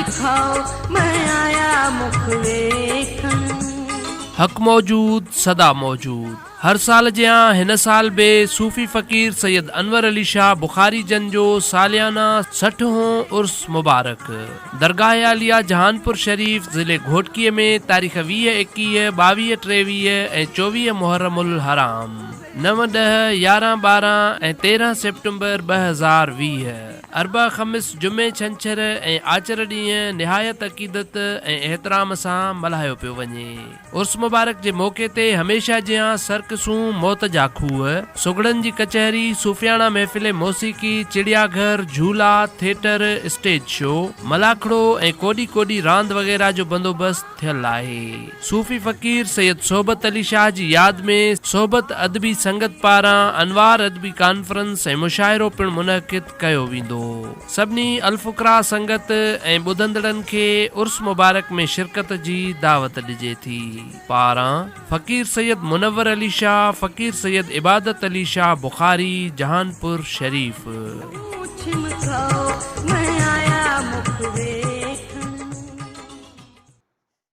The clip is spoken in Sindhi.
ڏکاؤ، مين آيا مک ويکڻ. حق موجود سدا موجود. هر سال جيان هن سال به صوفي فقير سيد انور علي شاهه بخاري جن جو ساليانه 60 هون عرس مبارڪ درگاهه عاليه جهانپور شريف ضلعي گهوٽڪي ۾ تاريخ 20، 21، 22، 23 ۽ 24 محرم الحرام، 9، 10، 11، 12 ۽ 13 سيپٽمبر 2020، اربع، خميس، جمعي، ڇنڇر ۽ آچر ڏينهن نهايت عقيدت ۽ احترام سان ملهايو پيو وڃي. عرس مبارڪ جي موقعي تي هميشه جيان سرڪسون، موت جا کوهه، سگهڙن جي ڪچهري، صوفياڻا محفل موسيقي، چڙيا گهر، جهولا، ٿيٽر، اسٽيج شو، ملاکڙو ۽ ڪوڏي ڪوڏي راند وغيره جو بندوبست ٿيل آهي. صوفي فقير سيد صحبت علي شاهه جي ياد ۾ صحبت ادبي سنگت پاران انوار ادبي ڪانفرنس ۽ مشاعرو پڻ منعقد ڪيو ويندو. سڀني الفقراء سنگت ۽ ٻڌندڙن کي عرس مبارڪ ۾ شرڪت جي دعوت ڏجي ٿي. پاران، فقير سيد منور علي شاهه، فقير سيد عبادت علي شاهه بخاري، جهانپور شريف.